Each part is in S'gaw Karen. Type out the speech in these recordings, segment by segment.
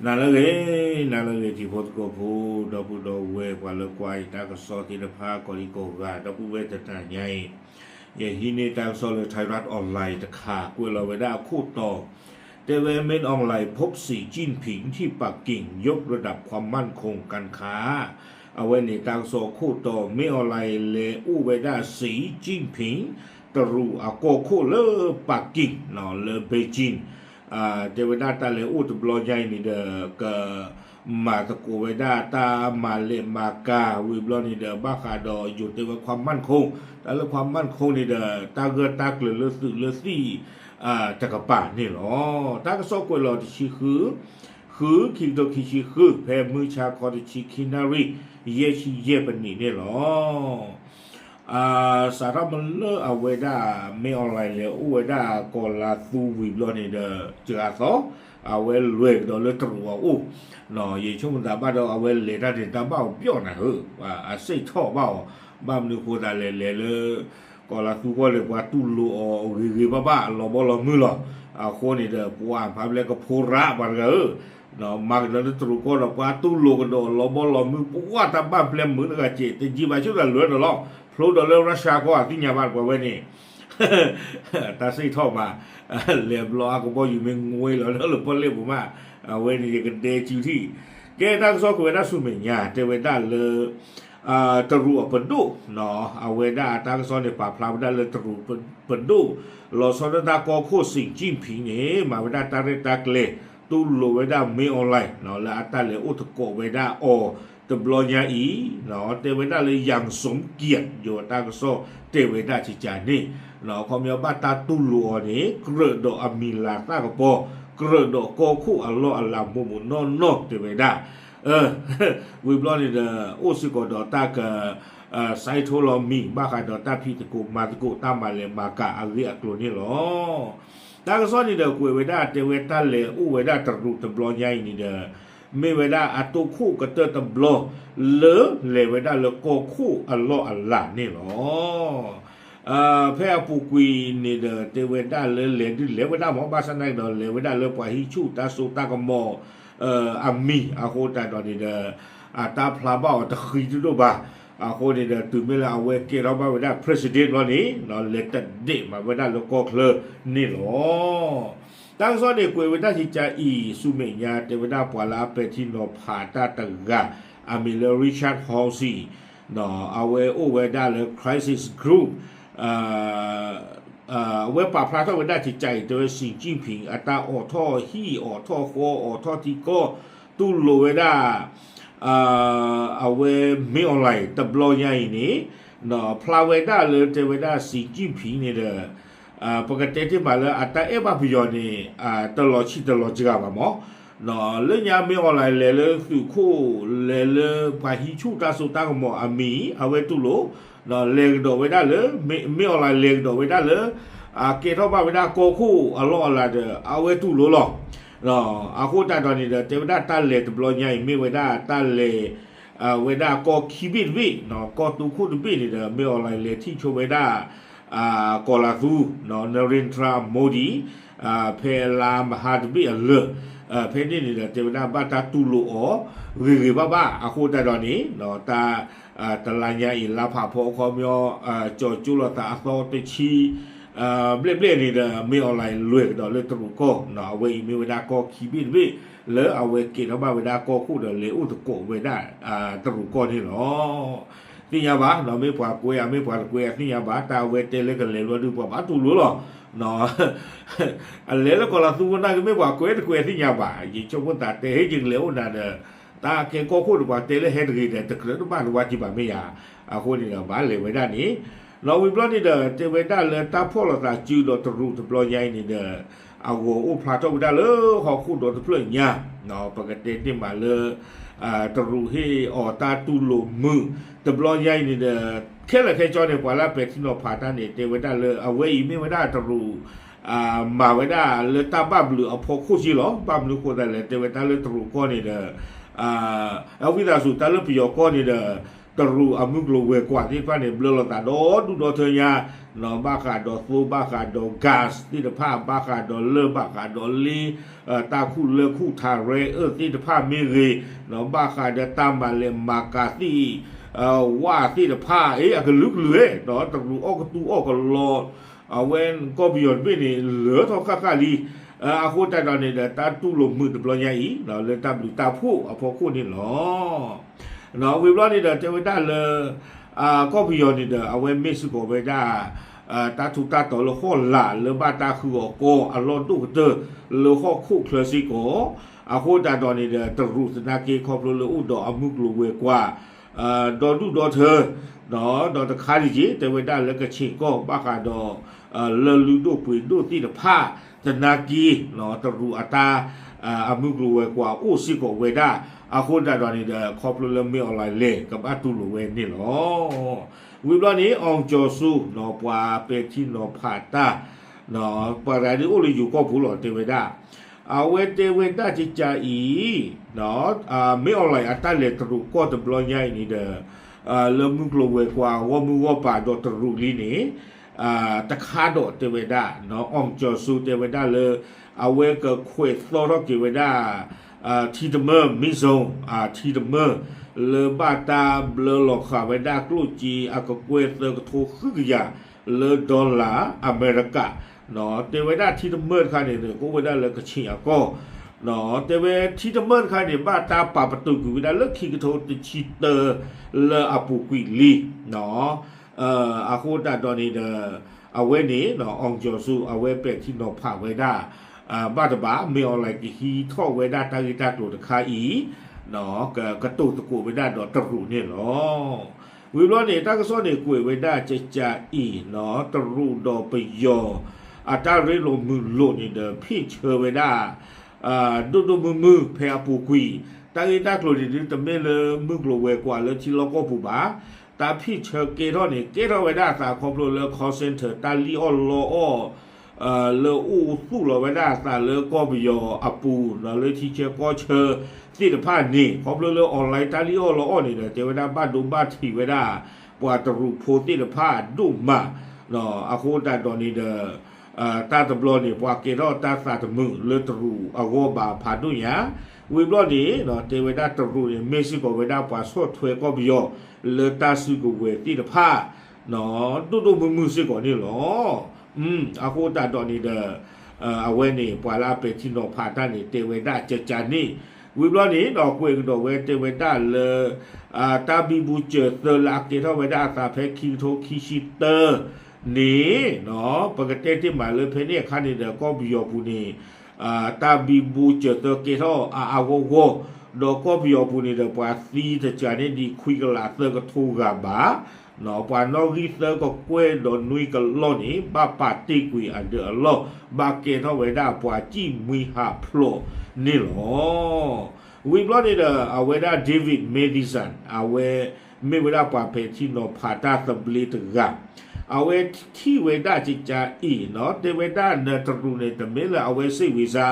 နၤလၢအဂ့ၤ, နၤလၢအဂ့ၤ တံၤဖိသကိးဖိ, ဒီပုၢ်ဒီဝဲၢ် ပှၤလၢကွၢ်အံၤတၢ်ကစီၣ်သ့ၣ်တဖၣ် ကိးဒံကိးဂၤ ဒီပုၢ်ဝဲၢ်တနၤညါအံၤ, ယဟံးန့ၢ်တၢ်ကစီၣ်လၢ Thairath Online တခါ ကွဲးလီၤဝဲဒၣ်အခိၣ်တီ တဲဝဲ မင်းအောင်လှိုင် พบสีจิ้นผิงที่ปักกิ่ง ยกระดับความมั่นคงการค้า အဝဲန့ၣ်တၢ်ကစီၣ်အခိၣ်တီ မင်းအောင်လှိုင် လဲၤအိၣ်ဝဲဒၣ် Xi Jinping တရူးအကီၢ်ခိၣ်လၢပၣ်ကံၣ် လၢ Beijing တဲဝဲဒၣ်တၢ်လဲၤအိၣ်တဘျီညါအံၤန့ၣ်ဒီး ကမၤသကိးဝဲဒၣ်တၢ်မၤလဲၤမၤကၤ ဝံၤဘျီန့ၣ်ဒီး ဘၣ်ဃးဒီးယိၤတဲဝဲ ความมั่นคง တၢ်လၢ ความมั่นคง န့ၣ်ဒီး တၢ်ဂၢၢ်တၢ်ကျၢၤလၢသုးလၢသံၣ် တကပၤန့ၣ်လီၤ. တၢ်ကစီၣ်ကွဲးလီၤတဆံဃု ဃု ခံကထိခံဆံဃု ဖဲမုၢ်ဆါခီတဆံခံနၣ်ရံၣ် ယဲၢ်ဆံယဲၢ်ပနံးန့ၣ်လီၤ. စးထီၣ်မ့ၢ်လၢအဝဲဒၣ် မင်းအောင်လှိုင် လဲၤအိၣ်ဝဲဒၣ်ကီၤလၤသူဝံၤဘျီန့ၣ်ဒီး စှၤသီ အဝဲလဲၤကဒီးလၢတရူးအအိၣ် ယဆိကမိၣ်သးဘၣ်ဒီး အဝဲလဲၤတၢ်န့ၣ် တၢ်ဘၣ်အီၤပျီၣ်နၤဧၢ, အစံးထီၣ်ဘၣ်အီၤ, ဘၣ်မနုၤဃိသးလဲၤလဲၤလၢ ကီၤလၤသူဃီန့ၣ် ပှၤတူၢ်လိာ်အီၤဂ့ၤဂ့ၤဘၣ်ဘၣ် အလီၤဘီလီၤမုၢ်လီၤ. အဃိန့ၣ်ဒီး ပှၤဖးဖျဲၣ်ကဖိရးပှၤတဂၤဧၢ, မၤကဒီးလၢတရူးကီၢ်ဒီး ပှၤတူၢ်လိာ်ကဒီးအလီၤဘီလီၤမုၢ် ပှၤတၢ်ဘၣ်ဖျဲၣ်မုာ်တဂၤစဲး တယံာ်ဘၣ်ဆၣ်သးလဲၤဒီးလီၤ ဖျိဒီးလၢ Russia ကီၢ် သ့ၣ်ညါဘၣ်ပှၤဝဲန့ၣ် တၢ်စံးထီၣ်မး လဲၤဘျီအကဘီယူၤမ့ၢ်ငွ့လီၤဒီးလၢပီၣ်လဲၣ်ပူၤမး, အဝဲန့ၣ်ယကဒဲစုထံၣ်. ကဲတၢ်ကစီၣ်ကွဲးဝဲဒၣ်ဆူမဲာ်ညါ တဲဝဲဒၣ်လၢ တရူးအပဒိၣ်, အဝဲဒၣ်အတၢ်ကစီၣ်န့ၣ် ပာ်ဖျါဝဲဒၣ်လၢတရူးပဒိၣ် လီၤဆီဒၣ်တၢ်ကီၢ်ခိၣ် Xi Jinping န့ၣ် မၤဝဲဒၣ်တၢ်ရဲၣ်တၢ်ကျဲၤ တူၢ်လိာ်ဝဲဒၣ် မင်းအောင်လှိုင် လၢအတၢ်လဲၤအိၣ်သကိးဝဲဒၣ်အီၤတဘျီညါအံၤ တဲဝဲဒၣ်လၢ อย่างสมเกียรติ ယိၤတၢ်ကစီၣ်တဲဝဲဒၣ်ကကန့ၣ် ခီပညီဘၣ်တၢ်တူၢ်လိာ်အီၤန့ၣ် ကြၢးဒီးအမံၤလၤသၣ်ကပီၤ ကြၢးဒီးကီၢ်ခိၣ်အလီၢ်အလၤမိၢ်မိၢ်နီၢ်နီၢ်တဲဝဲဒၣ် ဝံၤဘျီန့ၣ်ဒီး အိၣ်စ့ၢ်ကီးဒီးတၢ်က စဲးထီၣ်လီၤမံၤ ဘၣ်ဃးဒီးတၢ်ဖံးသကိးမၤသကိး တၢ်မၤလဲၤမၤကၤအဂ့ၢ်အကျိၤန့ၣ်လီၤ. တၢ်ကစီၣ်န့ၣ်ဒီး ကွဲးဝဲဒၣ်တဲဝဲတၢ်လဲၤအိၣ်ဝဲဒၣ်တရူးတဘျီညါအံၤန့ၣ်ဒီး မ့ၢ်ဝဲဒၣ်အတိၢ်ခိၣ်ကတၢၢ်တဘျီ လၢလဲၤဝဲဒၣ်လၢကီၢ်ခိၣ်အလီၢ်အလၤန့ၣ်လီၤ. ဖဲအပူၤကွံာ်န့ၣ်ဒီး တဲဝဲဒၣ်လၢလဲၤဒုးလဲၤဝဲဒၣ်မ့ၢ် ဘၣ်ဆၣ်သနာ်က့ဒီး လဲၤဝဲဒၣ်လၢပှၤဟံးဆူၣ်တၢ်စိတၢ်ကမီၤ အမံၤအဃိသတးဒီးန့ၣ်ဒီး အတၢ်ဖျါဘၣ်အီၤတဃံတဒိၣ်ဘၣ်. အဃိန့ၣ်ဒီး တုၤမ့ၢ်လၢအဝဲကဲထီၣ်ဘၣ်ဝဲဒၣ် president ဘျီန့ၣ် လဲၤတဒ့ၣ်မးဝဲဒၣ်လၢကီၢ်ချၢန့ၣ်လီၤ. တၢ်ကစီၣ်န့ၣ် ကွဲးဝဲဒၣ်ကကအံၤ ဆူမဲာ်ညါ တဲဝဲဒၣ်ပှၤလၢအပဲာ်ထံနီၤဖးတၢ်တဂၤ အမံၤလၢ Richard Horsey အဝဲအိၣ်ဝဲဒၣ်လၢ Crisis Group အဝဲပာ်ဖျါထီၣ်ဝဲဒၣ်ကကအံၤ တဲဝဲ Xi Jinping အတၢ်အိးထီၣ်ဟံၣ် အိးထီၣ်ဃီ အိးထီၣ်ထံကီၢ် တူၢ်လိာ်ဝဲဒၣ် အဝဲ မင်းအောင်လှိုင် တဘျီညါအံၤန့ၣ် ဖျါဝဲဒၣ်လၢတဲဝဲဒၣ် Xi Jinping န့ၣ်ဒီး ပကတဲတ့ၢ်မးလၢအတၢ်အဲၣ်ဘၣ်ပယီၤန့ၣ် တလီၤဆံးတလီၤစှၤဘၣ်မး လၢညါ မင်းအောင်လှိုင် လဲၤလၢသုးခိၣ် လဲၤလၢပှၤဟံးဆူၣ်တၢ်စိတၢ်ကမီၤအမံၤ အဝဲတူၢ်လိာ် လဲၤကဒီးဝဲဒၣ်လၢ မင်းအောင်လှိုင် လဲၤကဒီးဝဲဒၣ်လၢ ကဲထီၣ်ဘၣ်ဝဲဒၣ်ကီၢ်ခိၣ်အလီၢ်အလၤဒီး အဝဲတူၢ်လိာ်လီၤ. အဃိသတးဒီးန့ၣ်ဒီး တဲဝဲဒၣ်တၢ်လဲၤတဘျီညါအံၤ မ့ၢ်ဝဲဒၣ်တၢ်လဲၤ ဝဲဒၣ်ကီၢ်ခံဘ့ၣ်တဘ့ၣ် ကီၢ်သူခိၣ်တဘ့ၣ်န့ၣ်ဒီး မင်းအောင်လှိုင် လဲၤထံၣ်ဆိဝဲဒၣ် ကီၤလၤသူ Narendra Modi ဖဲလါမဟါတဘ့ၣ်အလၢာ် ဖဲန့ၣ်န့ၣ်ဒီး တဲဝဲဒၣ်ဘၣ်တၢ်တူၢ်လိာ်အီၤ ဂ့ၤဂ့ၤဘၣ်ဘၣ် အဃိသတးဒီးန့ၣ် တၢ် တလါညါအံၤ လါဖးဖီ အခီပညီ ကၠီၤကၠိလိာ်သးအသီတဆံ ဘျဲၣ်ဘျဲၣ်န့ၣ်ဒီး မင်းအောင်လှိုင် လဲၤကဒီးလၢတရူးကီၢ် အဝဲအံၤမ့ၢ်ဝဲဒၣ်ကီၢ်ခံဘ့ၣ်တဘ့ၣ် လၢအဝဲကဲထီၣ်ဘၣ်ဝဲဒၣ်ကီၢ်ခိၣ်ဒီး လဲၤအိၣ်သကိးဝဲဒၣ် တရူးကီၢ်န့ၣ်လီၤ. သ့ၣ်ညါဘၣ် မ့ၢ်ပှၤကွဲးဧါ မ့ၢ်ပှၤတကွဲးဧါ သ့ၣ်ညါဘၣ် တၢ်အဝဲတဲလၢကလဲၤဘျီဒုး ပှၤဘၣ်တူၢ်လိာ်လီၤ. အလဲၤလၢကီၤလၤသူဝဲနာ်က့ မ့ၢ်ပှၤကွဲးတကွဲးသ့ၣ်ညါဘၣ် ယဆိကမိၣ်သးတဲဟ့ၣ်ယကလဲၤအိၣ်နၤဒီး တၢ်ကဲကီၢ်ခိၣ်ဒီး ပှၤတဲလၢဟဲတဂ့ၤဒီး တကြၢးတဘၣ်တဝါကံဘၣ်မ့ၢ်ဧါ. အဃိန့ၣ်ဒီး ဘၣ်လဲၤဝဲဒၣ်န့ၣ် လီၤဝံၤဘျီန့ၣ်ဒီး တဲဝဲဒၣ်လၢတၢ်ဖီၣ်လိာ်သးစုဒီးတရူးတဘျီညါအံၤန့ၣ်ဒီး အဂီၤအိၣ်ဖျါထီၣ်ဝဲဒၣ်လၢဟီၣ်ခိၣ်ဒီတဖျၢၣ်ညါ ပကတဲန့ၢ်မးလၢ တရူးဟ့ၣ်အီၤတၢ်တူၢ်လိာ်မုာ် တဘျီညါအံၤန့ၣ်ဒီး ခဲလၢာ်ခဲဆ့န့ၣ် ပှၤလၢအပဲာ်ထံနီၤဖးတၢ်န့ၣ် တဲဝဲဒၣ်လၢ အဝဲအံၤမ့ၢ်ဝဲဒၣ်တရူး မၤဝဲဒၣ်လၢတၢ်ဘၣ်ဘျုးအဖီခိၣ်က့လီၤ. ဘၣ်မနုၤဃိသတးလဲၣ် တဲဝဲတၢ်လၢတရူးကီၢ်န့ၣ်ဒီး အဝံသးစူၤ တၢ်လၢပယီၤကီၢ်န့ၣ်ဒီး တရူးအမုၢ်ကျိၤဝဲၤကွာ်သ့ၣ်တဖၣ်န့ၣ် ဘျၢလီၤသးဒီဒူၣ်ဒီထၢညါ, ဘၣ်ဃးဒီးသိ ဘၣ်ဃးဒီး gas သ့ၣ်တဖၣ်, ဘၣ်ဃးဒီးလၢၢ်, ဘၣ်ဃးဒီးလ့, တၢ်ခူၣ်လၢၢ်ခူၣ်ထးရဲအၢၣ်သ့ၣ်တဖၣ်မ့ၢ်ဂ့ၤ, ဘၣ်ဃးဒီးတၢ်မၤလဲၤမၤကၤသ့ၣ် ဝၣ်သ့ၣ်တဖၣ်, အကလုာ်ကလုာ်, တရူးအီၣ်ကသူအီၣ်ကလီ, အဝဲကီၢ်ပယီၤတဘ့ၣ်န့ၣ် လၢထီၣ်ဃၣ်ဃၣ်လံ. အဃိသတးဒီးန့ၣ်ဒီး တၢ်တူၢ်လိာ်မုာ်တဘျီညါအံၤ လၢတၢ်ဘျုးတၢ်ဖှိၣ်အဖီခိၣ်န့ၣ်လီၤ. ဝံၤဘျီန့ၣ်ဒီး တဲဝဲဒၣ်လၢ ကီၢ်ပယီၤန့ၣ်ဒီး အဝဲမ့ၢ်စ့ၢ်ကီးဝဲဒၣ် တၢ်ထူးတၢ်တီၤလၢဟီၣ်လာ်လၢဘၣ်တၢ်ဃုအီၤကီအလီၢ်ဒိၣ်ကတၢၢ်လၢဟီၣ်ခိၣ်ချၢစ့ၢ်ကီး, အဃိသတးဒီးန့ၣ်ဒီး တရူးသနာ်က့ခီဖျိလၢအိၣ်ဒီးအမုၢ်ကျိၤဝဲၤကွာ် ဒီဒူၣ်ဒီထၢ, ဒီးတခါဒံးက့ၤ တဲဝဲဒၣ်လၢကခ့ၣ်ကီၢ်ဘၣ်ဃးဒီး လၢၢ်လုၢ်ဒိၣ်ပှ့ၤဒိၣ်သ့ၣ်တဖၣ် သနာ်က့ တရူးအတၢ် အမုၢ်ကျိၤဝဲၤကွာ်အိၣ်စ့ၢ်ကီးဝဲဒၣ်, အဃိသတးဒီးန့ၣ်ဒီး ခီဖျိလၢမ့ၢ်အီၣ်လဲၣ် ကဘၣ်တူၢ်လိာ်ဝဲန့ၣ်လီၤ. ဝံၤဘျီန့ၣ် အောင်ကျော်စိုး ပှၤပဲာ်ထံနီၤဖးတၢ် ပှၤတဂၤဒ်အိၣ်လၢယိၤကီၢ်ပူၤလီၤ တဲဝဲဒၣ်, အဝဲတဲဝဲဒၣ်ကကးအံၤ မ့ၢ်အီၣ်လဲၣ်အတၢ်လဲၤတရူးကီၢ်တဘျီညါအံၤန့ၣ်ဒီး လၢမုၢ်ကျိၤဝဲၤကွာ်ဂီၢ်မုၢ်ဂီၢ်ပၤဒီးတရူးလံန့ၣ် တခါဒီးတဲဝဲဒၣ် အောင်ကျော်စိုး တဲဝဲဒၣ်လၢ အဝဲကခွဲးသီထီၣ်က့ၤဝဲဒၣ် ထံတမၢၢ် မ့ၢ်စိ ထံတမၢၢ် လၢဘၣ်တၢ်ဘျၢလီၤဃာ်ဝဲဒၣ်ကျိၣ်စ့အကကွဲၢ်သၢကထိဃုကယၤ လၢ dollar အမဲရကၤ, တဲဝဲဒၣ်ထံတမၢၢ်တခါန့ၣ် ကအိၣ်ဝဲဒၣ်လၢကခ့ၣ်အကီၢ်, တဲဝဲထံတမၢၢ်တခါန့ၣ် ဘၣ်တၢ်ပာ်ပတုာ်ကွံာ်ဝဲဒၣ်လၢခံကထိတဆံတၢ လၢအပူၤကွံာ်လံ အဃိသတးဒီးန့ၣ်ဒီး အဝဲန့ၣ် အောင်ကျော်စိုး အဝဲပဲာ်ထံနီၤဖးဝဲဒၣ် ဘၣ်တဘၣ် မ့ၢ်အီၣ်လဲၣ်ကဟံးထီၣ်ဝဲဒၣ်တၢ်ဂ့ၢ်တၢ်ကျိၤတခါအံၤ ကတိၤသကိးဝဲဒၣ်ဒီးတရူးန့ၣ်လီၤ. ဝံၤဘျီန့ၣ် တၢ်ကစီၣ်န့ၣ်ကွဲးဝဲဒၣ်ကကးအံၤ တရူးဒီးပယီၤ အတၢ်ရ့လိာ်မုာ်လိာ်န့ၣ်ဒီး ဖ့ၣ်ဆၢဝဲဒၣ် ဒိၣ်ဒိၣ်မုၢ်မုၢ်ဖဲအပူၤကွံာ်, တၢ်ဂ့ၢ်တၢ်ကျိၤန့ၣ်ဒ်တမ့ၢ်လၢမုၢ်ကျိၤဝဲၤကွာ်လၢထံလီၢ်ကီၢ်ပူၤဘၣ်, တၢ်ဖ့ၣ်ဆၢကဲထီၣ်န့ၣ် ကဲထီၣ်ဝဲဒၣ်အသးခီဖျိလၢ call center တၢ်လံၣ်အီၣ်လီအီၣ် လၢအိၣ်သူၣ်လီၤဝဲဒၣ်အသးလၢကီၢ်ပယီၤအပူၤ လၢထံဆၢကီၢ်ဆၢသ့ၣ်တဖၣ်န့ၣ် ခီဖျိလၢ online တၢ်လံၣ်အီၣ်လီအီၣ်န့ၣ်ဒီး တဲဝဲဒၣ်ဘၣ်ဒိဘၣ်ထံးဝဲဒၣ် ပှၤတရူးဖိသ့ၣ်တဖၣ်ဒိၣ်မး, အဃိသတးဒီးန့ၣ်ဒီး တၢ်တဘျီန့ၣ် ပှၤကဲထီၣ်တၢ်သးတမုာ်လၢတရူးအဂီၢ်ဘၣ်ဖးဒိၣ်ညါ, ဝံၤဘျီန့ၣ် တဲဝဲဒၣ်တရူးန့ၣ် မ့ၢ်စ့ၢ်ကီးဝဲဒၣ်ပှၤဆီၣ်ထွဲကီၢ်ပယီၤလၢတၢ်စုကဝဲၤသ့ၣ်တဖၣ် ဒိၣ်ဒိၣ်မုၢ်မုၢ်စ့ၢ်ကီးန့ၣ်လီၤ. အဃိသတးဒီးန့ၣ်ဒီး အဝဲန့ၣ် ပှၤလၢအပဲာ်ထံနီၤဖးတၢ်န့ၣ် တဲဝဲဒၣ်ကကးန့ၣ်, ဝံၤဘျီန့ၣ်ဒီးကွဲးကဒီးဝဲတဲဝဲဒၣ်လၢ တၢ်ဘံဘူစၢၤသၢလၢအကဲထီၣ်ဝဲဒၣ်အသးဖဲခံကထိခံဆံတၢန့ၣ် ပကတဲတ့ၢ်မးလၢဖဲန့ၣ်အခါန့ၣ်ဒီး ကီၢ်ပယီၤပူၤန့ၣ် တၢ်ဘံဘူစၢၤသၢကဲထီၣ်အါအါဂီၢ်ဂီၢ်, ဒီးကီၢ်ပယီၤပူၤန့ၣ်ဒီး ပှၤသံတကးန့ၣ်ဒံးခွံကလးသၢကထိဂၤဘၣ်, ပှၤနီၣ်ဂံၢ်သၢကကွဲၢ်ဒီးနွံကလီၢ်န့ၣ် ဘၣ်ပာ်တ့ၢ်ကွံာ်အဒၢးအလီၢ်, ဘၣ်ကဲထီၣ်ဝဲဒၣ်ပှၤစံၣ်မှံဟးဖျိးန့ၣ်လီၤ. ဝံၤဘျီန့ၣ်ဒီး အဝဲဒၣ် David Mathieson အဝဲမ့ၢ်ဝဲဒၣ်ပှၤပဲာ်ထံနီၤဖးတၢ်သဘျ့တဂၤ, အဝဲထံၣ်ဝဲဒၣ်ကကးအံၤ တဲဝဲဒၣ်နတရူးန့ၣ် တမ့ၢ်လၢအဝဲစ့ၣ်ဝံၤစါ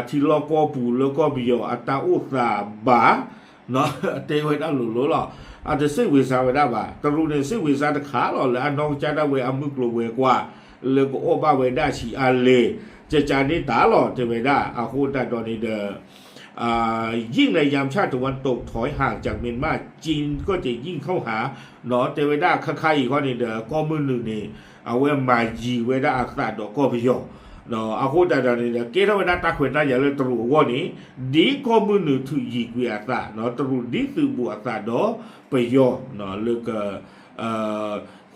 ထံလီၢ်ကီၢ်ပူၤလၢကီၢ်ပယီၤအတၢ်အိၣ်သးဘၣ်, တဲဝဲဒၣ်လိၤလိၤလီၤ. အတစ့ၣ်ဝံၤစါဝဲဒၣ်ဘၣ်. တရူးန့ၣ် စ့ၣ်ဝံၤစါတခါလီၤ လၢအနီၢ်ကစၢ်ဒၣ်ဝဲအမုၢ်ကျိၤဝဲၤကွာ် လၢကအီၣ်ဘၣ်ဝဲဒၣ်ဆံးအါလဲၣ်, ကကးန့ၣ်တၢ်လီၤ တဲဝဲဒၣ်. အဃိသတးဒီးန့ၣ်ဒီး ยิ่งในยามชาติตะวันตกถอยห่างจากเมียนมา จีนก็จะยิ่งเข้าหา တဲဝဲဒၣ်ခါခါအံၤခီန့ၣ်ဒီး ကီၢ်မုၢ်နုာ်န့ၣ် အဝဲမၤယံၤဝဲဒၣ်အသးဒီးကီၢ်ပယီၤ, အဃိသတးဒီးန့ၣ်ဒီး ကဲထီၣ်ဝဲဒၣ်တၢ်ခွဲးတၢ်ယာ်လၢတရူးအဂီၢ်န့ၣ် ဒ်ကီၢ်မုၢ်နုာ်ထုးယံၤကွံာ်အသး တရူးဒ်သုးဘူးအသးဒီးပယီၤ လၢက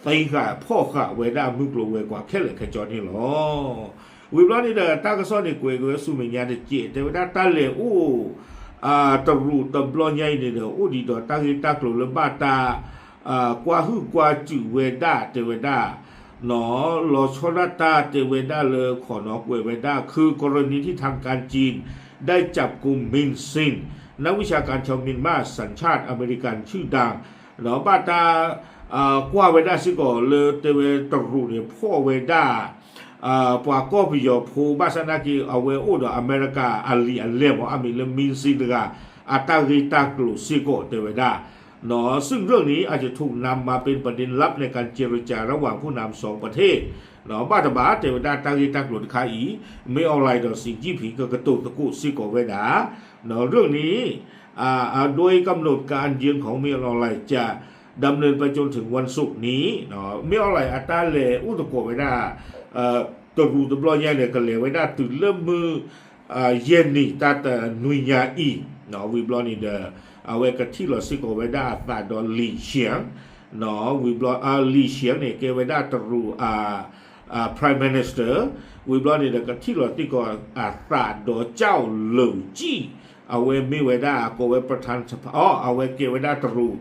သ့ဃာ်ဖီၣ်ဃာ်ဝဲဒၣ်မုၢ်ကျိၤဝဲၤကွာ်ခဲလၢာ်ခဲဆ့န့ၣ်လီၤ. ဝံၤဘျီန့ၣ်ဒီး တၢ်ကစီၣ်န့ၣ်ကွဲးက့ၤဝဲဆူမဲာ်ညါတက့ၢ် တဲဝဲဒၣ်တၢ်လဲၤအိၣ် တရူးတဘျီညါအံၤန့ၣ်ဒီး အိၣ်ဒံးဒီးတၢ်ဂ့ၢ်တၢ်ကျိၤလၢဘၣ်တၢ် ကွၢ်ဟုၣ်ကွၢ်စူၣ်ဝဲဒၣ်တဲဝဲဒၣ် လီၤဆီဒၣ်တၢ်တဲဝဲဒၣ်လၢခီနီၤကွဲးဝဲဒၣ် คือ กรณีที่ทางการจีนได้จับกุม มิน ซิน นักวิชาการชาวเมียนมาสัญชาติอเมริกันชื่อดัง ဘၣ်တၢ် ကွၢ်ဝဲဒၣ်စ့ၢ်ကီးလၢတဲဝဲတရူးန့ၣ် ဖီၣ်ဝဲဒၣ် ပှၤကီၢ်ပယီၤဖိဘၣ်ဆၣ်သနာ်က့ အဝဲအိၣ်ဒီးအမဲရကၤအလံာ်အလဲၢ်မ့ၢ်အမံၤလၢ မံစံတဂၤ အတၢ်ဂ့ၢ်တၢ်ကျိၤစ့ၢ်ကီးတဲဝဲဒၣ် ซึ่งเรื่องนี้อาจจะถูกนำมาเป็นประเด็นลับในการเจรจาระหว่างผู้นำสองประเทศ ဘၣ်တဘၣ်တဲဝဲဒၣ်တၢ်ဂ့ၢ်တၢ်ကျိၤတခါအံၤ မင်းအောင်လှိုင် ဒီး สีจิ้นผิง ကကတိၤသကိးစ့ၢ်ကီးဝဲဒၣ် เรื่องนี้ โดยกำหนดการเยือนของ มင်းအောင်လှိုင် จะดำเนินไปจนถึงวันศุกร์นี้ မင်းအောင်လှိုင် အတၢ်လဲၤအိၣ်သကိးဝဲဒၣ် တရူးတဘျီညါန့ၣ် ကလဲၤဝဲဒၣ်တုၤလၢမုၢ် ယဲၢ်နံၤတၢ်တနွံညါအံၤ ဝံၤဘျီန့ၣ်ဒီး အဝဲကထံၣ်လီၤစ့ၢ်ကီးဝဲဒၣ်အသးဒီး Li Qiang ဝံၤဘျီ Li Qiang န့ၣ် ကဲဝဲဒၣ်တရူး Prime Minister ဝံၤဘျီန့ၣ်ဒီး ကထံၣ်လီၤစ့ၢ်ကီးအသးဒီး เจ้าเหลียวจี้ အဝဲမ့ၢ်ဝဲဒၣ်ကိးဝဲ ประธานาธิบดี အဝဲကဲဝဲဒၣ်တရူး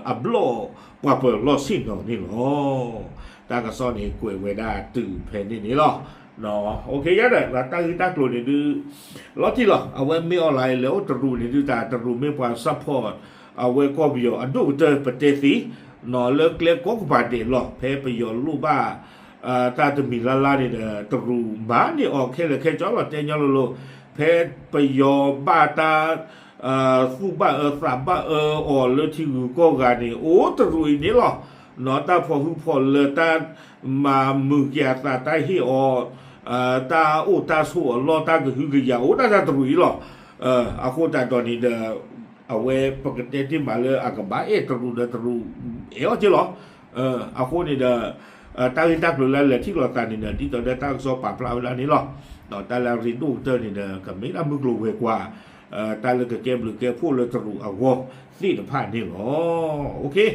အဘျီၣ်ပှၤပၢၤလီၢ်ဆ့ၣ်နီၤန့ၣ်လီၤ. တၢ်ကစီၣ်န့ၣ်ကွဲးဝဲဒၣ်တုၤဖဲန့ၣ်န့ၣ်လီၤ. ယဒီး တၢ်ဂ့ၢ်တၢ်ကျိၤန့ၣ်ဒုး လီၤတံၢ်လီၤ. အဝဲမ့ၢ် online လဲၤအိၣ်တရူးန့ၣ်ဒုး တၢ်တရူးမ့ၢ်ပှၤ support အဝဲကီၢ်ပယီၤအဒိၣ်ကတၢၢ် ပတဲသ့ လၢကျဲကိးကပၤဒဲးလီၤ. ဖဲပယီၤလိၣ်ဘၣ် တၢ်တမံၤလၢ်လၢ်န့ၣ်ဒီး တရူးမၤန့ၢ်အီၤခဲလၢာ်ခဲဆ့လီၤ. တဲညီလိၤလိၤ ဖဲပယီၤဘၣ်တၢ် သူၣ်ဘၣ်အၢသးဘၣ်အၢအီၤလၢထံဂုၤကီၢ်ဂၤန့ၣ် အိၣ်တရူးအံၤန့ၣ်လီၤ. တၢ်ဖီၣ်ဟုၣ်ဖီၣ်လၢ တၢ်မၤမုာ်က့ၤအသး တၢ်ဟ့ၣ်အီၤ တၢ်အိၣ်တၢ်ဆိးအလီၢ် တၢ်ကဟုကယာ် အိၣ်ဒၣ်တၢ်တရူးအံၤလီၤ. အဃိသတးဒီးန့ၣ်ဒီး အဝဲပကတဲတ့ၢ်မးလၢအကဘၣ်အဲၣ်တရူးဒီးတရူးအဲၣ်အီၤက့လီၤ. အဃိန့ၣ်ဒီး တၢ်ဂ့ၢ်တၢ်ကျိၤလၢလဲၤထံၣ်လိာ်သးန့ၣ်ဒီး ဒ်သိးဒီးတၢ်ကစီၣ်ပာ်ဖျါဝဲဒၣ်န့ၣ်လီၤ. တၢ်လၢအရ့ဒိၣ်ကတၢၢ်န့ၣ်ဒီး ကမ့ၢ်ဒၣ်မုၢ်ကျိၤဝဲၤကွာ် တၢ်လၢကကဲဘျုးကဲဖှိၣ်လၢတရူးအဂီၢ်သ့ၣ်တဖၣ်န့ၣ်လီၤ.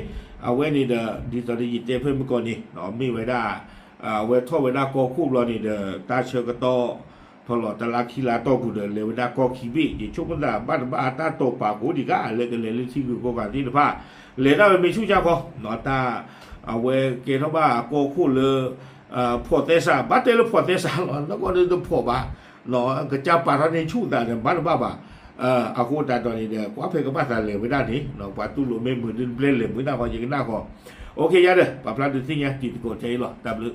အဝဲန့ၣ်ဒီး ဒ်သိးဒီးယတဲဖဲမုၢ်ကီၢ်န့ၣ် မ့ၢ်ဝဲဒၣ် အဝဲထီၣ်ဝဲဒၣ်ကီၢ်ခိၣ်ဘျီန့ၣ်ဒီး တၢ်ဆၢကတီၢ် ဖီလီၤတလါခံလါတီၢ်ပူၤဒီး လဲၤဝဲဒၣ်ကီၢ်ခံဘ့ၣ် ယဆိကမိၣ်သးဘၣ်တဘၣ်အတၢ်တိာ်ပာ်ကိးဒံးကါ လၢကလဲၤလၢထံဂုၤကီၢ်ဂၤသ့ၣ်တဖၣ် လဲၤတၢ်ဝဲမ့ၢ်ဆူၣ်ကၢ်ခီ တၢ် အဝဲကဲထီၣ်ဘၣ်ကီၢ်ခိၣ်လၢ ဖီၣ်သဲစး ဘၣ်တဲလၢဖီၣ်သဲစးလီၤ နကီၢ်ဒုးတဖီၣ်ဘၣ် ကစၢ်ပာ်ထီၣ်န့ၢ်ဆူၣ်သးဒီး ဘၣ်တဘၣ်ဘၣ်. အဃိသတးဒီးန့ၣ်ဒီး ကွၢ်ဖဲကဘၣ်သးလဲၤဝဲဒၣ်န့ၣ် ပှၤတူၢ်လိာ်မ့ၢ်မုာ်ဒုးတဘျဲလဲၤမုာ်နၢ်ဃီ ယကနၣ်ဃီ. အိၣ်ခ့ယါဒီး ပာ်ဖျါဒုးသ့ၣ်ညါတံၤသကိးထဲအံၤလီၤ. တၢ်ဘျုး